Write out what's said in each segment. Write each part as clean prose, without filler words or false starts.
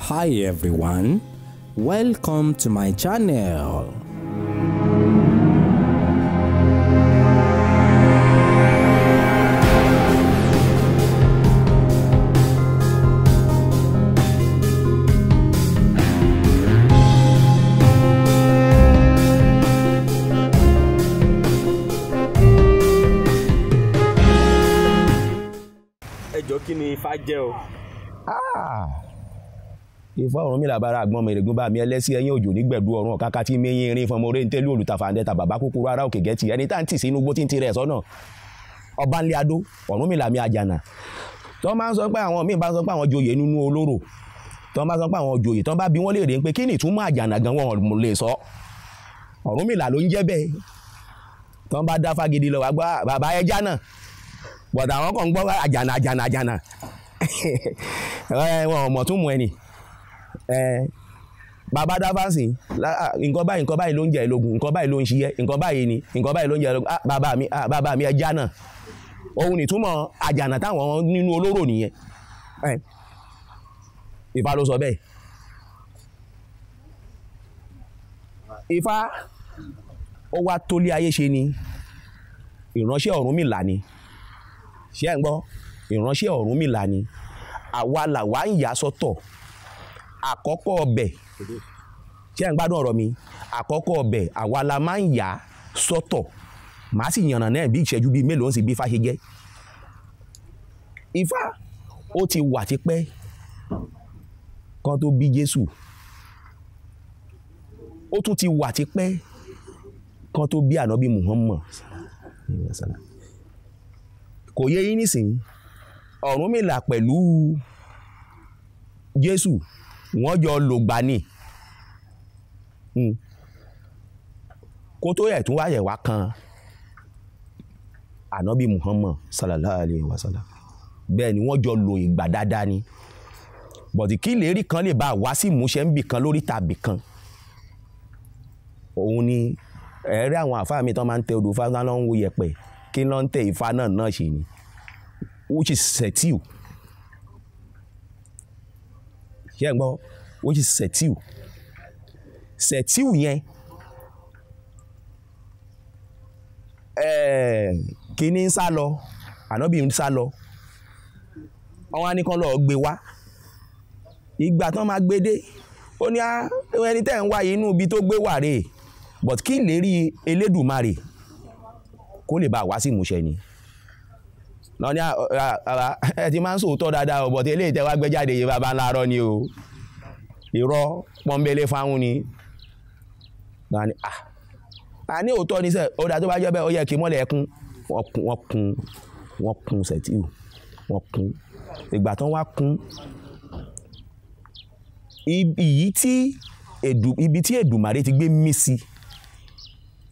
Hi everyone, welcome to my channel. Ẹ jọ̀ọ́, kí ni Ifá jẹ́ o? Ifá Ọ̀rúnmìlà bára àgbọn mi ìrègùn bá mi ẹlẹ́sí ẹ̀yìn òjò nígbẹ̀dú ọ̀run ọ̀káká tí mẹ́yìn irin fọmọ orí ntẹ́lú olùtàfàǹdẹ́ta bàbá kúkúrú ara òkè gẹ́tì ẹni tá ń tì sínú igbó tí ń tirẹ̀ sọ́nà ọba ńlẹ̀ adó Ọ̀rúnmìlà mi àjànà. Tó máa ń sọ pé àwọn míì bá ń sọ pé àwọn joyè nínú olóró, tó máa ń sọ pé àwọn joyè, tó bá bí wọ́n léèrè pé kí ni ìtumọ̀ àjànà gan, wọn lè sọ. Ọ̀rúnmìlà ló ń jẹ́ bẹ́ẹ̀. Tó bá dá fagidi lọ wá gbọ́ bàbá ẹja náà, bọ̀dà àwọn kan ń gbọ́ àjànà àjànà àjànà, wọn ò mọ̀ tún mú ẹni. Bàbá dáfánsì, nǹkan báyìí nǹkan báyìí ló ń jẹ ìlógun, nǹkan báyìí ló ń ṣiyẹ, nǹkan báyìí ni nǹkan báyìí ló ń jẹ ìlógun. Bàbá mi, bàbá mi ẹja náà, òun nìtúmọ̀ àjànà táwọn nínú olóró nìyẹn. Ifá ló sọ bẹ́ẹ̀. Ifá ó wá tólé ayé ṣe ni, ìránṣẹ́ Ọ̀rúnmìlà ni. Ṣé ẹ̀ ń gbọ́? Ìránṣẹ́ Ọ̀rúnmìlà ni. Àwa làwa ń yà sọ́tọ̀. Àkọ́kọ́ ọbẹ̀, ṣé ẹ̀ ń gbádùn ọ̀rọ̀ mi? Àkọ́kọ́ ọbẹ̀ àwa la máa ń yà sọ́tọ̀. Màá sì yànnà náà bí ìṣẹ́jú bíi mélòó ń sì bí Ifá ṣe jẹ́. Ifá ó ti wà tipẹ́ kan tó bí Jésù. Ó tún ti wà tipẹ́ kan tó bí Ànábì Muhammad. Kò yé yín nísìnyí. Ọ̀rúnmìlà pẹ̀lú Jésù wọ́n jọ lògbà ni. Kó tó yẹ tún wáyẹ̀ wá kan Ànábì Muhammad sallallahu alayhi wa sallam. Bẹ́ẹ̀ ni wọ́n jọ lò ìgbà dáadáa ni. Bọ̀dì kí ìlérí kan lè bá wá sí ìmúṣẹ ń bì kan lórí tàbí kan. Òun ni ẹ̀rí àwọn àfáà mi tán máa ń tẹ odò Ifá náà ń wo yẹ̀pẹ̀ kí ló ń tẹ Ifá náà náà ṣe ni, which is setiu. Ṣé ẹ̀ ń gbọ́? Which is setiu. Setiu yẹn kíní ń sá lọ, Ànábì ń sá lọ, wọ́n wá ní kán lọ́ọ́ gbé wá. Ìgbà tán máa gbé dé, ó ní ẹni tẹ́ ń wá yìí inú ibi tó gbé wà rèé, but kí ìlérí Elédùmarè kó lè bá wá sí ìmúṣẹ ni. Lọ ní ẹ ti máa ń sòótọ́ dáadáa o, but eléyìí tẹ́ wá gbé jáde yìí bàbá ńlá arọ́ ni o, irọ́ pọ́nbélé fáwọn ni. Lọ ní a ní òótọ́ ní sẹ́, ó dáa tó bá jẹ́ bẹ́ẹ̀, ó yẹ kí mọ́lẹ̀ ẹkún. Wọ́n kún wọ́n kún sẹ̀tíù, wọ́n kún. Ìgbà tán wá kún ibi tí Èdùmàrè ti gbé mí sí,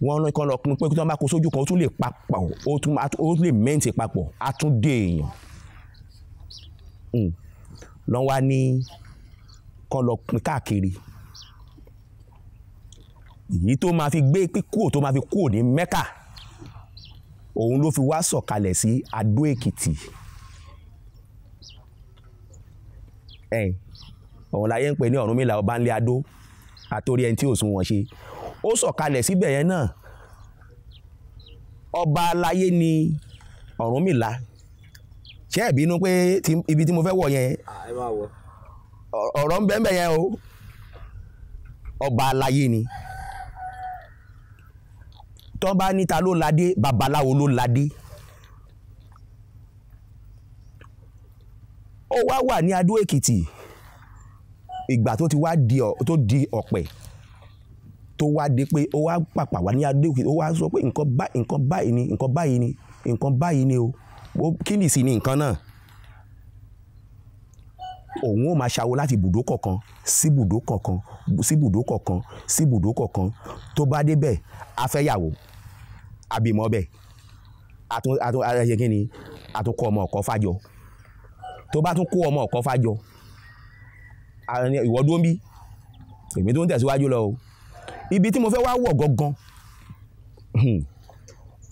wọ́n kàn lọ kún pé kí wọ́n bá kó sójú kan, ó tún lè papọ̀, ó tún lè mẹ́ǹtì papọ̀, á tún dé èèyàn. Lọ́n wá ní kàn lọ pín káàkiri. Èyí tó máa fi gbé kúrò, tó máa fi kúrò ní Mẹ́kà, òun ló fi wá sọ̀kalẹ̀ sí Adó Èkìtì. Òun láyé ń pè ní Ọ̀rúnmìlà ọba ńlẹ̀ Adó, àtòrí ẹni tí ò sún wọn ṣe. Ó sọ̀kalẹ̀ síbẹ̀ yẹn náà. Ọba aláyé ni Ọ̀rúnmìlà. Ṣé ẹ bínú pé ibi tí mo fẹ́ wọ̀ yẹn, ọ̀rọ̀ ń bẹ ń bẹ yẹn o. Ọba aláyé ni. Tó bá níta ló ládé, babaláwo ló ládé. Ó wá wà ní Adó Èkìtì. Ìgbà tó ti wá di ọ̀pẹ̀, tó wá dé pé ó wá pàpà wá ní Adó Èkìtì, ó wá sọ pé nǹkan báyìí ni, nǹkan báyìí ni, nǹkan báyìí ni o. Kí ni sì ni nǹkan náà? Òun ó máa ṣàwo láti ibùdó kọ̀ọ̀kan sí ibùdó kọ̀ọ̀kan sí ibùdó kọ̀ọ̀kan sí ibùdó kọ̀ọ̀kan. Tó bá débẹ̀, a fẹ́ yàwó, a bímọ bẹ̀, kí ni, a tún kó ọmọ ọ̀kọ́ fájọ. Tó bá tún kó ọmọ ọ̀kọ́ fájọ, ìwọ dúró ń bí, èmi tó ń tẹ̀síwájú lọ o. Ibi tí mo fẹ́ wá wọ̀ gangan,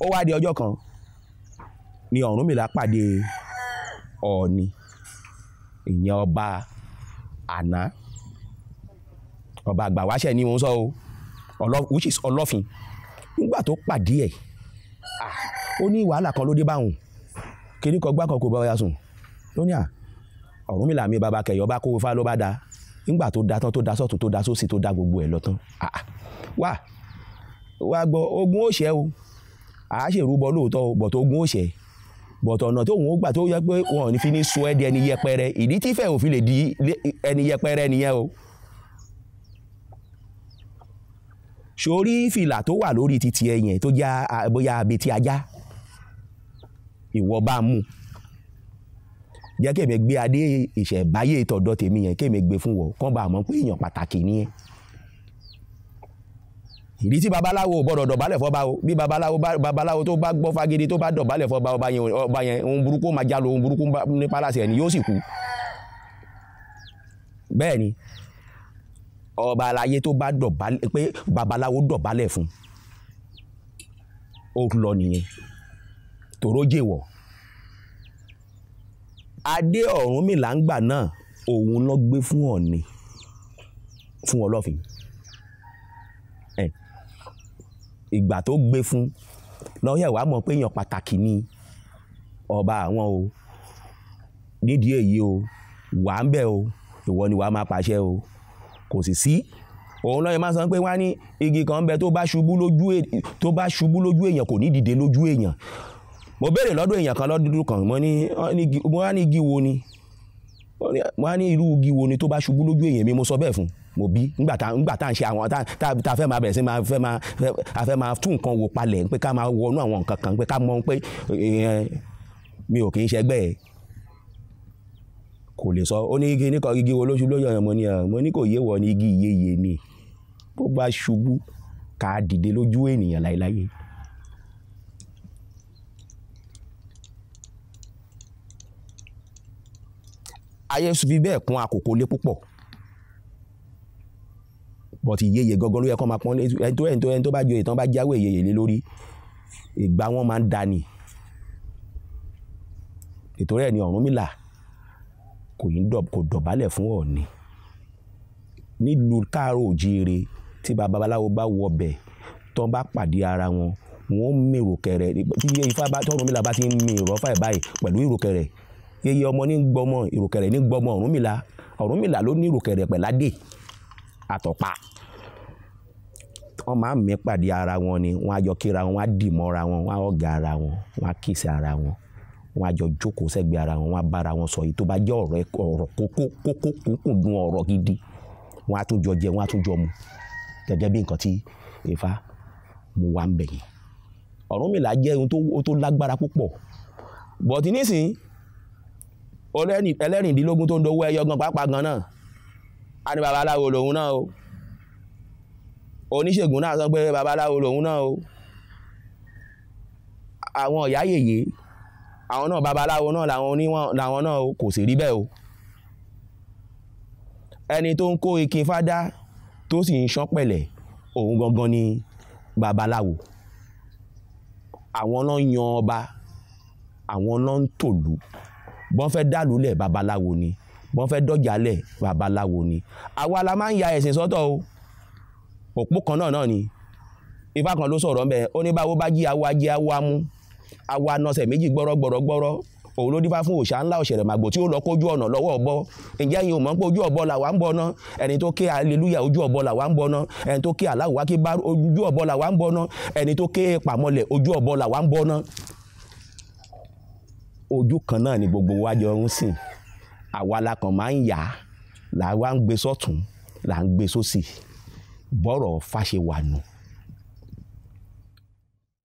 ó wá di ọjọ́ kan ni Ọ̀rúnmìlà pàdé Ọọ̀ni. ìyẹn ọba àná. Ọba àgbà wáṣẹ̀ ni mò ń sọ o, which is Ọlọ́fin. Nígbà tó pàdé ẹ̀, ó ní wàhálà kan ló dé báwọn, kíní kan gbá kan kò bá ọya sùn. Ló ní à, Ọ̀rúnmìlà mi bàbá Kẹ̀yọ́ bá kó ifá ló bá da. Nígbà tó da tán, tó da sọ́tún, tó da sósì, tó da gbogbo ẹ̀ lọ tán, wá wá gbọ́, ogun ó ṣẹ́ o, à á ṣèrúbọ lóòótọ́ o, bọ̀tọ̀ ogun ó ṣẹ́, bọ̀tọ̀ ọ̀nà tóun ó gbà tó yẹ pé wọn ò ní fi ní sọ ẹ́ di ẹni yẹpẹrẹ. Ìdí tí Ifẹ̀ ò fi lè di ẹni yẹpẹrẹ nìyẹn o. Sórí fìlà tó wà lórí titi ẹ yẹn tó já bóyá abetí ajá, ìwọ bá mú, jẹ́ kémi gbé adé ìṣẹ̀báyé tọ̀dọ̀ tèmi yẹn, kémi gbé fún wọ, kán bá mọ̀ pé èèyàn pàtàkì ni ẹ́. Ìdí tí babaláwo gbọ́dọ̀ dọ̀bálẹ̀ fọ́ba o, bí babaláwo tó bá gbọ́ fagidi tó bá dọ̀bálẹ̀ fọ́ba, ọba yẹn ohun burúkú máa jalo, ohun burúkú ní pálásì ẹ̀ ni yóò sì kú. Bẹ́ẹ̀ ni ọba aláyé tó bá dọ̀bálẹ̀, pé babaláwo dọ̀bálẹ̀ fún, ó lọ nìyẹn, tòró jèwọ̀. Adé Ọ̀rúnmìlà ń gbà náà, òun ló gbé fún Ọ̀ọ̀ni, fún Ọlọ́fin. Ìgbà tó gbé fún lọ́yẹ̀ wàá mọ̀ pé èèyàn pàtàkì ni ọba àwọn o. Nídìí èyí o, wà ń bẹ̀ o, ìwọ ni wàá máa pàṣẹ o. Kò sì sí òun lọ́yẹ̀ máa sọ pé wọ́n á ní igi kan ń bẹ tó bá ṣubú lójú èèyàn kò ní dìde lójú èèyàn. Mo béèrè lọ́dọ̀ èèyàn kan lọ́dún kan, mo ní igi wo ni, mo á ní irú igi wo ni tó bá ṣubú lójú èèyàn mi, mo sọ bẹ́ẹ̀ fún, mo bí ngbà tá à ń ṣe àwọn tá a fẹ́ máa bẹ̀rẹ̀ sí máa fẹ́ máa tún nǹkan wò palẹ̀, pé ká máa wọnú àwọn nǹkan kan, pé ká mọ̀ pé mi ò kì í ṣẹgbẹ́ ẹ̀. Kò lè sọ, ó ní igi nìkan, igi wo ló ṣubú lójú èèyàn? Mo ní kò yé wọ ni, igi ìyeyè ni, bó bá ṣubú ká dìde lójú ènìyàn láéláé. Ayé fi bẹ́ẹ̀ kún àkókò lé púpọ̀, bọ́tí ìyeyè gangan ló yẹ kó máa pọ́n ẹni tó bá joyè tán bá jáwé ìyeyè lé lórí, ìgbà wọn máa ń dani. Ìtorí ẹ̀ ni Ọ̀rúnmìlà kò dọ̀bálẹ̀ fún Ọ̀ọ̀ni. Nílùú káàárọ̀ òjíire, tí babaláwo bá wọbẹ̀ tán bá pàdé ara wọn, wọn ó mì ìrùkẹ̀rẹ̀. Tí Ifá bá tọ́rùnmìlà bá ti ń mi ìrọ́fà ẹ̀ báyìí pẹ̀lú ìrùkẹ̀rẹ̀, yeye ọmọ ní gbọmọ, ìrùkẹ̀rẹ̀ ní gbọmọ Ọ̀rúnmìlà. Ọ̀rúnmìlà ló ní ìrùkẹ̀rẹ̀ pẹ̀ládé àtọ̀pá. Wọ́n máa ń mí pàdé ara wọn ni, wọ́n á jọ kíra wọn, wọ́n á dì mọ́ra wọn, wọ́n á ọ̀gá ara wọn, wọ́n á kìsì ara wọn, wọ́n á jọ jókòó sẹ́gbẹ̀ẹ́ ara wọn, wọ́n á bára wọn sọ èyí tó bá jẹ́ ọ̀rọ̀ kókó kókó kúnkùndùn ọ̀rọ̀ gidi, wọ́n á tún jọ jẹ, wọ́n á tún jọ mu, gẹ́gẹ́ bí nǹkan tí Ifá mú wá ń bẹ̀ yẹn. Ọ̀rúnmìlà jẹ́ ohun tó lágbára púpọ̀, bọ̀tí nísìnyí ẹlẹ́rìndínlógún tó ń dowó ẹyọ gan pàápàá gan náà, á ní babaláwo lòun náà o. Oníṣègùn náà sọ pé babaláwo lòun náà o. Àwọn ọ̀yá yèyé àwọn náà babaláwo náà làwọn náà o, kò sì rí bẹ́ẹ̀ o. Ẹni tó ń kó ikin fádá tó sì ń ṣán pẹ̀lẹ̀, òun gangan ni babaláwo. Àwọn náà yan ọba, àwọn náà ń tòlú. Bọ́n fẹ́ dàlúlẹ̀ babaláwo ni, bọ́n fẹ́ dọ́jàlẹ̀ babaláwo ni. Àwa la máa ń ya ẹ̀sìn sọ́tọ̀ o. Òpó kan náà ni Ifá kan ló sọ̀rọ̀ ńbẹ, ó ní báwo bá jí awo ajé awo amú, awo anọsẹ̀ méjì gbọ́rọ́ gbọ́rọ́ gbọ́rọ́, òun ló dífá fún òòṣà ńlá ọ̀ṣẹ̀rẹ̀ màgbò tí ó lọ kójú ọ̀nà lọ́wọ́ ọ̀bọ. Ǹjẹ́ ẹ̀yin ò mọ̀ pé ojú ọ̀bọ làwa ń bọ ná? Ẹni tó ké hallelujah ojú ọ̀bọ làwa ń bọ ná. Ẹni tó ké Allahu akbar ojú ọ̀bọ làwa ń bọ ná. Ẹni tó ké pàmọ́lẹ̀ ojú ọ̀bọ làwa ń bọ ná. Ojú kan náà ni gbogbo wa jọ ń sìn. Àwa la kàn máa ń yà á, là wá ń gbé sọ́tún, là ń gbé sósì. Bọ́rọ̀ fáṣe wà nù.